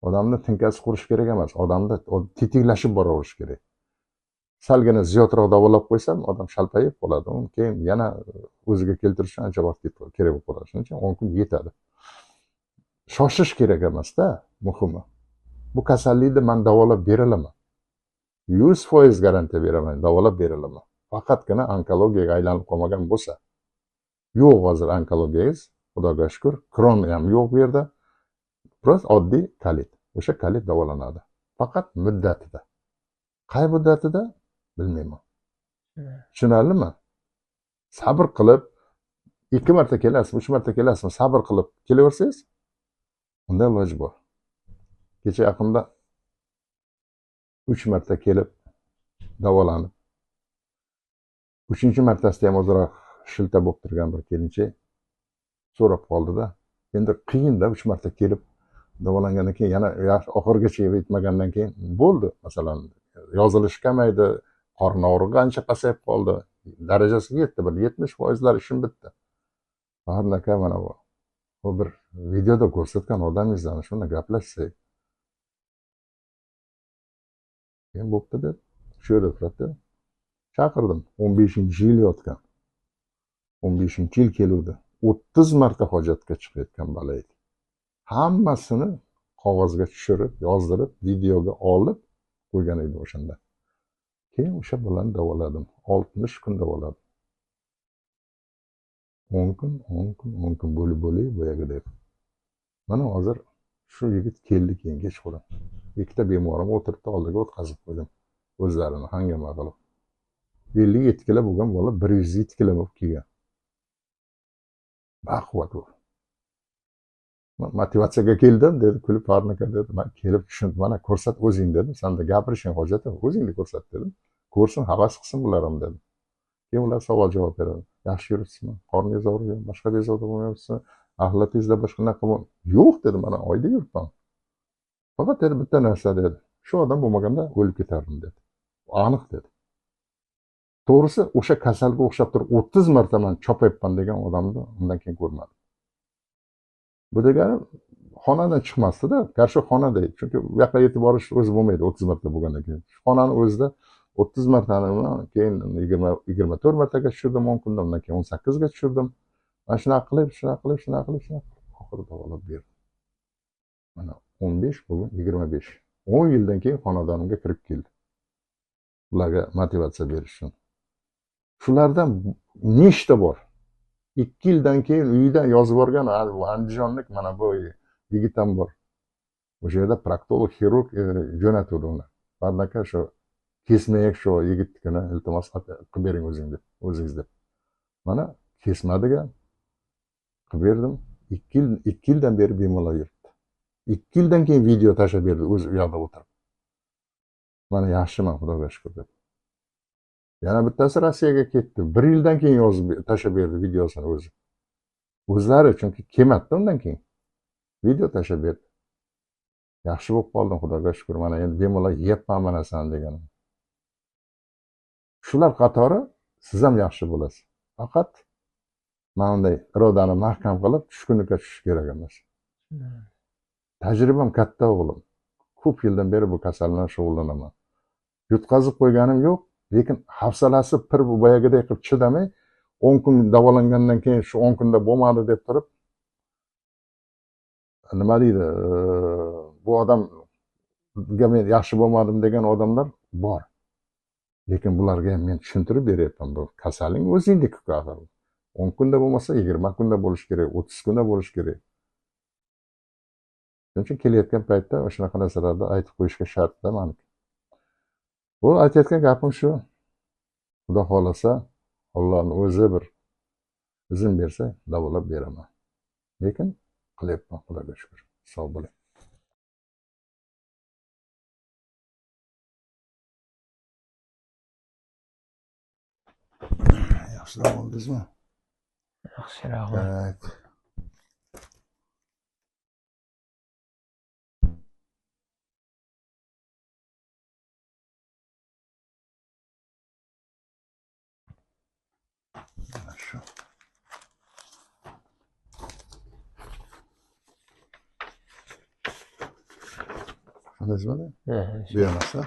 Odamni tinkasi qurishi kerak emas, odamda tetiklashib boraverishi kerak. Salgina ziyodroq davolab qo'ysam, odam shalpayib qoladi. Uni keyin yana o'ziga keltirish uchun ancha vaqt kerak bo'lib qoladi. Shuning uchun 10 kun yetadi. Shoshish kerak emasda, muhimi. Bu kasallikni men davolab bera olaman. 100% garantiya beraman, davolab bera olaman. Faqatgina onkologiyaga aylanib qolmagan bo'lsa. Yo'q hozir onkologiyangiz, Xudoga shukur, Kron ham yo'q bu yerda. Просто oddiy kolit. O'sha kolit davolanadi. Faqat muddatida. Qay muddatida? Bilmayman. Tushunarlimi? Sabr qilib 2 marta kelasizmi, 3 marta kelasizmi, sabr qilib kelaversangiz, unda iloji bor. Kecha yaqinda 3 marta kelib davolanib, 3-martasida ham ozroq shilta bo'lib turgan bir kelinchak so'rab qoldida. Endi qiyinda 3 marta kelib davolangandan keyin yana oxirigacha yetmagandan keyin bo'ldi. Masalan, yozilish kamaydi, qorin og'rig'i ancha pasayib qoldi. Darajasiga yetdi, bir 70%lar ishim bitdi. Farhad aka, mana bu bir videoda ko'rsatgan odamingizdan shuni gaplashsak. Keyin bo'pti deb, shu yerda turadi. Chaqirdim. 15-yil yotgan. 15-yil keluvdi. 30 marta hojatga chiqayotgan bola edi. Hammasini qog'ozga tushirib, yozdirib, videoga olib qo'ygan edi o'shanda. Keyin o'sha bolani davoladim. 60 kun davoladim. 10 kun, 10 kun, 10 kun bo'lib-bo'lib boyagidek. Mana hozir shu yigit keldi keyin kechqurun. Ikkita bemorim o'tiribdi, oldiga o'tkazib qo'ydim. O'zlarini hangama qilib. 57 kilo bo'lgan bola 107 kilo bo'lib kelgan. Baquvvat u. Motivatsiyaga keldim, dedi, kulib Farhad aka dedi. Men kelib tushundim, mana ko'rsat o'zing dedim. Senda gapirishing hojat yo'q, o'zingni ko'rsat dedim. Ko'rsin, havas qilsin bular ham dedim. Keyin ular savol javob beradi. Yaxshi yuribsizmi? Qorningiz og'riyapti, boshqa bezovta bo'lmayapsizmi? Axlatingizda boshqa naqa yo'q dedi, mana oyda yuribman. Faqat dedi bitta narsa dedi. Shu odam bo'lmaganda o'lib ketardim dedi. Aniq dedi. To'g'risi o'sha kasalga o'xshab turib 30 marta man chopayapman degan odamni undan keyin ko'rmadim. Bu degani xonadan chiqmasdi-da, garchi xonada, chunki u yoqqa yetib borish o'zi bo'lmaydi 30 marta bo'lgandan keyin. Shu xonani o'zida 30 martani keyin 24 martaga tushirdim 10 kunda, undan keyin 18 ga tushirdim. Mana shunaqa qilib, shunaqa qilib, shunaqa qilib, shunaqa qilib oxiri davolab berdim. Mana 15, bugun 25. 10 yildan keyin xonadonimga kirib keldi. Ularga motivatsiya berish uchun. Shulardan nechta bor? 2 yildan keyin uyidan yozib yuborgan andijonlik mana bu yigit ham bor. O'sha yerda proktolog, xirurg jo'natuvdi uni. Farhad aka shu kesmaylik shu yigitnikini, iltimos qilib bering o'zing deb, o'zingiz deb. Mana kesmadik ham, qilib berdim. 2 yil, 2 yildan beri bemalol yuribdi. 2 yildan keyin video tashlab berdi, o'zi u yoqda o'tirib. Mana yaxshiman, Xudoga shukr deb. Yana bittasi Rossiyaga ketdi. 1 yildan keyin yozib tashlab berdi videosini o'zi. O'zlari chunki kelmadi undan keyin. Video tashlab berdi. Yaxshi bo'lib qoldim, Xudoga shukr. Mana endi bemalol yeyapman manasan degan. Shular qatori siz ham yaxshi bo'lasiz. Faqat mana bunday irodani mahkam qilib tushkunlikka tushish kerak emas. Tajribam katta o'g'lim. Ko'p yildan beri bu kasal bilan shug'ullanaman. Yutqazib qo'yganim yo'q, lekin hafsalasi pir bu boyagiday qilib chidamay 10 kun davolangandan keyin shu 10 kunda bo'lmadi deb turib nima deydi, bu odamga men yaxshi bo'lmadim degan odamlar bor. Lekin bularga ham men tushuntirib beryapman, bu kasalning o'zingniki axir. 10 kunda bo'lmasa 20 kunda bo'lishi kerak, 30 kunda bo'lishi kerak. Shuning uchun kelayotgan paytda shunaqa narsalarni aytib qo'yishga shartda maniki. Bu aytayotgan gapim shu. Xudo xohlasa, Allohning o'zi bir izn bersa davolab beraman. Lekin qilyapman, Xudoga shukr. Sog' bo'ling. Yaxshi bo'ldingizmi? Yaxshi, rahmat. Хорошо. Tushundingizmi? Bu emas-a?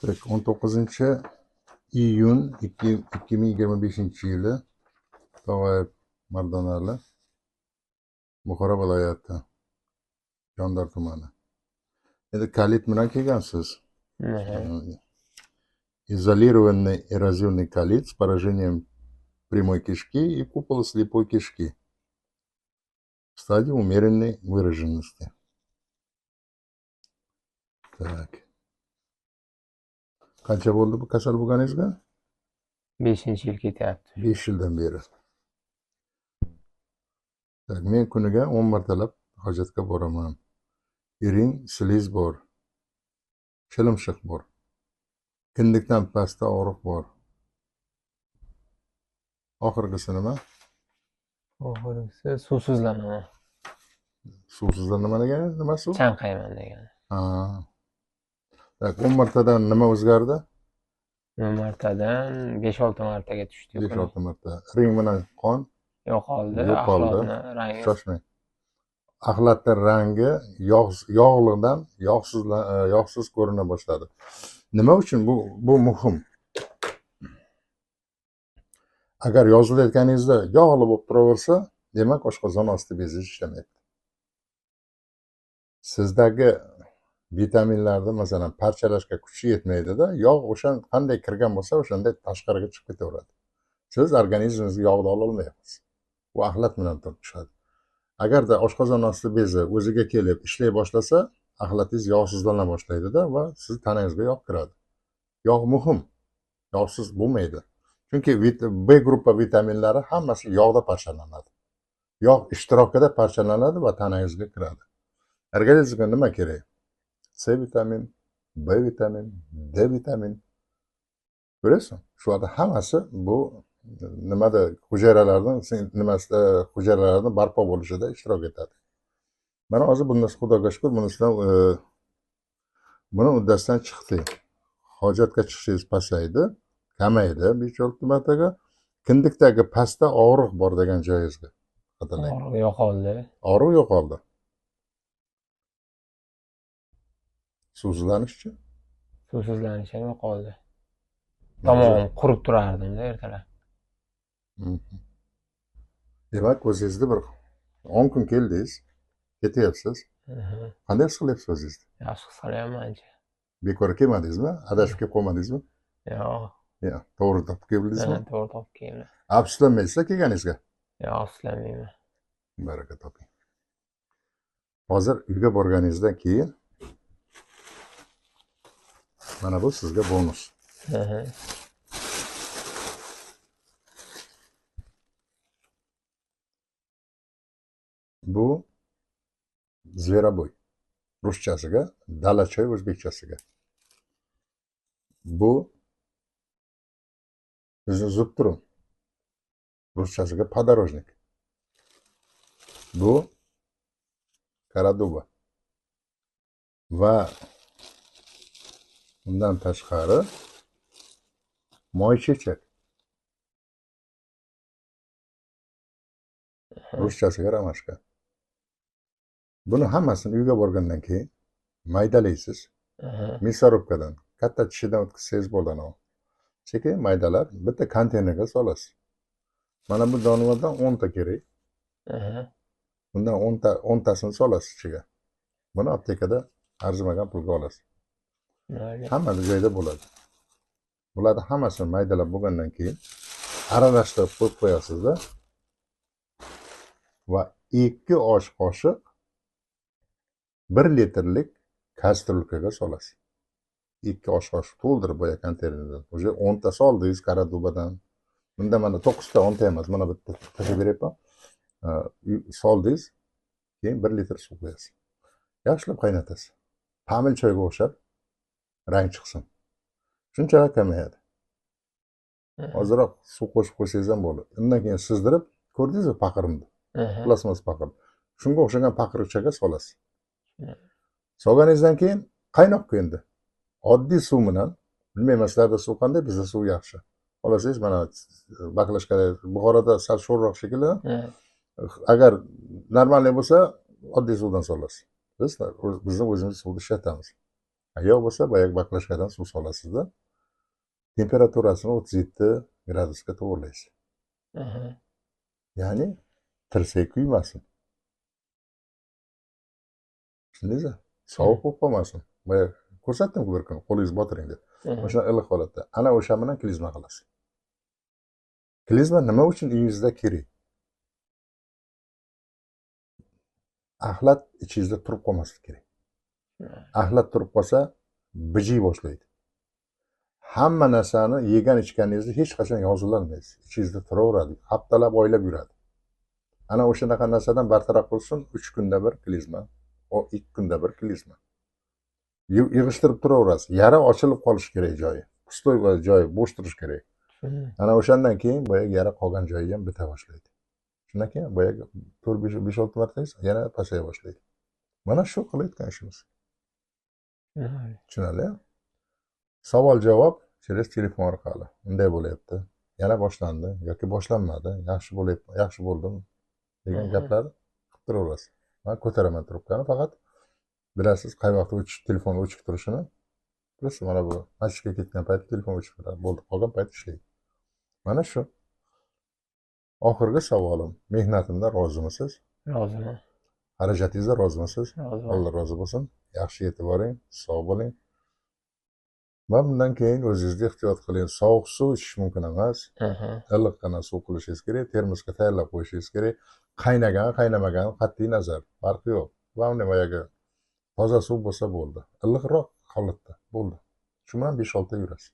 Tak, 19 iyun 2025 yili Tog'ayev Mardonali, Buxoro viloyati, Jondor tumani. Endi kolit bilan kelgansiz. Изолированный эрозивный колит с поражением прямой кишки и купола слепой кишки в стадии умеренной выраженности. Так. Qancha bo'ldi bu kasal bo'lganingizga? 5-yil ketyapti. 5 yildan beri. Так, men kuniga 10 martalab hojatga boraman. Iring, sliz bor. Shilimshiq bor. Kindikdan pastda og'riq bor. Oxirgisi nima? Oxirgisi suvsizlanaman. Suvsizlanma degani nimasi u? Chanqayman degani. Ha. Tak, 10 martadan nima o'zgardi? 10 martadan 5-6 martaga tushdi. 5-6 marta. Ring bilan qon yo'qoldi, yo'qoldi. Rangi. Shoshmang. Axlatning rangi yog'liqdan yog'siz ko'rina boshladi. Nima uchun bu muhim? Agar yozilayotganingizda yog'li bo'lib turaversa, demak oshqozon osti bezi ishlamaydi. Sizdagi vitaminlarni masalan parchalashga kuchi yetmaydida, yog' o'sha qanday kirgan bo'lsa, o'shanday tashqariga chiqib ketaveradi. Siz organizmingizga yog'ni ola olmayapsiz. Bu axlat bilan tushadi. Agarda oshqozon osti bezi o'ziga kelib ishlay boshlasa, axlatingiz yog'sizlana boshlaydida va siz tanangizga yog' kiradi. Yog' muhim. Yog'siz bo'lmaydi. Chunki B gruppa vitaminlari hammasi yog'da parchalanadi. Yog' ishtirokida parchalanadi va tanangizga kiradi. Organizmga nima kerak? C vitamin, B vitamin, D vitamin. Ko'rasizmi? Shularda hammasi bu nimada hujayralarning nimasida hujayralarning barpo bo'lishida ishtirok etadi. Mana hozir bundan Xudoga shukr, bunisidan buni uddasidan chiqdik. Hojatga chiqishingiz pasaydi, kamaydi 5-6 martaga. Kindikdagi pastda og'riq bor degan joyingizga. Og'riq yo'qoldi. Og'riq yo'qoldi. Suvsizlanishchi? Suvsizlanish ham yo'qoldi. Tomog'im qurib turardim-da ertalab. Demak, o'zingizni bir 10 kun keldingiz, ketyapsiz. Qanday his qilyapsiz o'zingizni? Yaxshi his qilyapman ancha. Bekor kelmadingizmi? Adashib kelib qolmadingizmi? Yo'q. Yo'q, to'g'ri topib keldingizmi? To'g'ri topib keldim. Afsuslanmaysizlar kelganingizga? Yo'q, afsuslanmayman. Baraka toping. Hozir uyga borganingizdan keyin mana bu sizga bonus. Bu зверобой. Ruschasiga, dalachoy o'zbekchasiga. Bu bizni zubturum. Ruschasiga подорожник. Bu кора дуба. Va undan tashqari moychechak. Ruschasiga ромашка. Buni hammasini uyga borgandan keyin maydalaysiz. Мясорубкадан, katta tishidan o'tkazsangiz bo'ladi. Sekin maydalab bitta konteynerga solasiz. Mana bu jonivordan 10 ta kerak. Bundan 10 tasini solasiz ichiga. Buni aptekada arzimagan pulga olasiz. Hamma joyda bo'ladi. Bularni hammasini maydalab bo'lgandan keyin aralashtirib qo'yib qo'yasizda va 2 osh qoshiq 1 litrlik kastrulkaga solasiz. 2 osh qoshiq to'ldirib boya konteynerdan. O'sha 10 ta soldingiz кора дубадан. Bunda mana 9 ta 10 ta emas, mana bitta tashlab beryapman. Soldingiz, keyin 1 litr suv qo'yasiz. Yaxshilab qaynatasiz. Pamil choyga o'xshab rang chiqsin. Shunchalik kamayadi. Ozroq suv qo'shib qo'ysangiz ham bo'ladi. Undan keyin sizdirib, ko'rdingizmi paqirimni? Plastmas paqir. Shunga o'xshagan paqirchaga solasiz. Solganingizdan keyin qaynoq endi. Oddiy suv bilan, bilmayman sizlarda suv qanday, bizda suv yaxshi. Olasangiz mana baklashkada, Buxoroda sal sho'rroq shekilli. Agar normalniy bo'lsa, oddiy suvdan solasiz. Biz bizni o'zimiz suvni ishlatamiz. Yo'q bo'lsa, boyagi baklashkadan suv solasizda. Temperaturasini 37 gradusga to'g'rilaysiz. Ya'ni tirsak kuymasin. Tushundingizmi? Sovuq bo'lib qolmasin. Boya ko'rsatdim-ku bir kun, qo'lingizni botiring deb. O'sha iliq holatda. Ana o'sha bilan klizma qilasiz. Klizma nima uchun uyingizda kerak? Axlat ichingizda turib qolmasligi kerak. Axlat turib qolsa, bijiy boshlaydi. Hamma narsani yegan ichganingizni hech qachon yozilolmaysiz. Ichingizda turaveradi, haftalab, oylab yuradi. Ana o'shanaqa narsadan bartaraf qilish uchun 3 kunda bir klizma, 2 kunda bir klizma. Yig'ishtirib turaverasiz. Yara ochilib qolishi kerak joyi. Pustoy joyi bo'sh turishi kerak. Ana o'shandan keyin boyagi yara qolgan joyi ham bita boshlaydi. Shundan keyin boyagi 4-5-6 marta yana pasaya boshlaydi. Mana shu qilayotgan ishimiz. Tushunarli? Savol-javob через telefon orqali. Unday bo'lyapti. Yana boshlandi yoki boshlanmadi, yaxshi bo'lyapti, yaxshi bo'ldim degan gaplarni qilib turaverasiz. Men ko'taraman trubkani, faqat bilasiz qay vaqt telefon o'chib turishini. Bilasiz, mana bu masjidga ketgan payt telefon o'chib turadi. Bo'ldi, qolgan payt ishlaydi. Mana shu. Oxirgi savolim, mehnatimdan rozimisiz? Roziman. Xarajatingizdan rozimisiz? Roziman. Alloh rozi bo'lsin. Yaxshi yetib boring, sog' bo'ling. Va bundan keyin o'zingizga ehtiyot qiling. Sovuq suv ichish mumkin emas. Iliqqina suv qilishingiz kerak, termosga tayyorlab qo'yishingiz kerak. Qaynagan, qaynamagan qat'iy nazar, farqi yo'q. Главное boyagi toza suv bo'lsa bo'ldi. Iliqroq holatda bo'ldi. Shu bilan 5-6 yurasiz.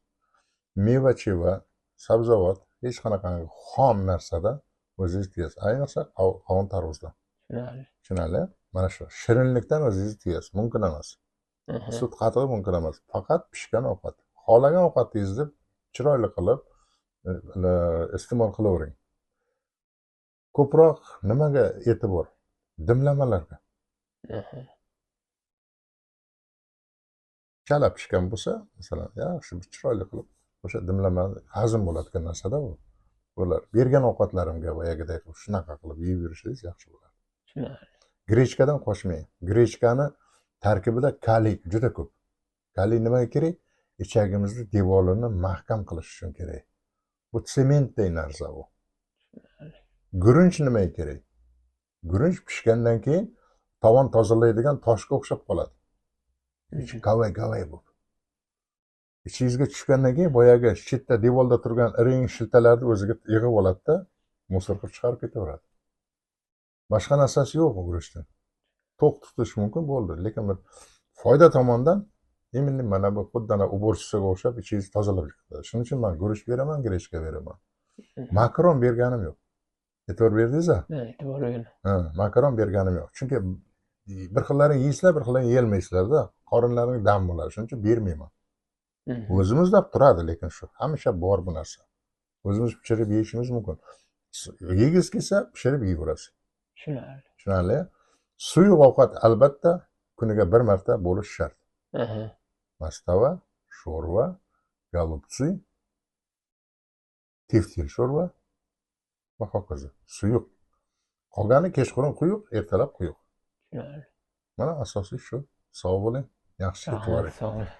Meva-cheva, sabzavot, hech qanaqangi xom narsada o'zingiz tiyasiz. Ayniqsa qovun tarvuzdan. Tushunarli? Mana shu shirinlikdan o'zingiz tiyasiz, mumkin emas. Sut qatig'i mumkin emas. Faqat pishgan ovqat. Xohlagan ovqatingizni chiroyli qilib iste'mol qilavering. Ko'proq nimaga e'tibor? Dimlamalarga. Chala pishgan bo'lsa, masalan, yaxshi chiroyli qilib o'sha dimlama hazm bo'ladigan narsada u. Bular bergan ovqatlarimga boyagiday qilib shunaqa qilib yeb yurishingiz yaxshi bo'ladi. Grechkadan qochmang. Grechkani tarkibida kaliy juda ko'p. Kaliy nimaga kerak? Ichagimizni devorini mahkam qilish uchun kerak. Bu sementday narsa bu. Gurinch nimaga kerak? Gurinch pishgandan keyin tovon tozalaydigan toshga o'xshab qoladi. Ichi gavay-gavay bo'lib. Ichingizga tushgandan keyin boyagi chetda devorda turgan iring shiltalarni o'ziga yig'ib oladi-da, musor qilib chiqarib ketaveradi. Boshqa narsasi yo'q guruchdan. To'q tutish mumkin bo'ldi, lekin bir foyda tomondan именно mana bu xuddi ana uborchisaga o'xshab ichingizni tozalab chiqadi. Shuning uchun men guruch beraman, grechka beraman. Makaron berganim yo'q. E'tibor berdingiz? E'tibor berdim. Ha, makaron berganim yo'q. Chunki bir xillarini yeysizlar, bir xillarini yeyolmaysizlarda. Qorinlaring dam bo'ladi. Shuning uchun bermayman. O'zimizda turadi, lekin shu hamisha bor bu narsa. O'zimiz pishirib yeyishimiz mumkin. Yegingiz kelsa, pishirib yeyverasiz. Tushunarli. Tushunarli? Suyuq ovqat albatta kuniga bir marta bo'lishi shart. Mastava, sho'rva, голубцы, teftil sho'rva va hokazo. Suyuq. Qolgani kechqurun quyuq, ertalab quyuq. Tushunarli. Mana asosiy shu. Sog' bo'ling. Yaxshi e'tibor. Sog' bo'ling.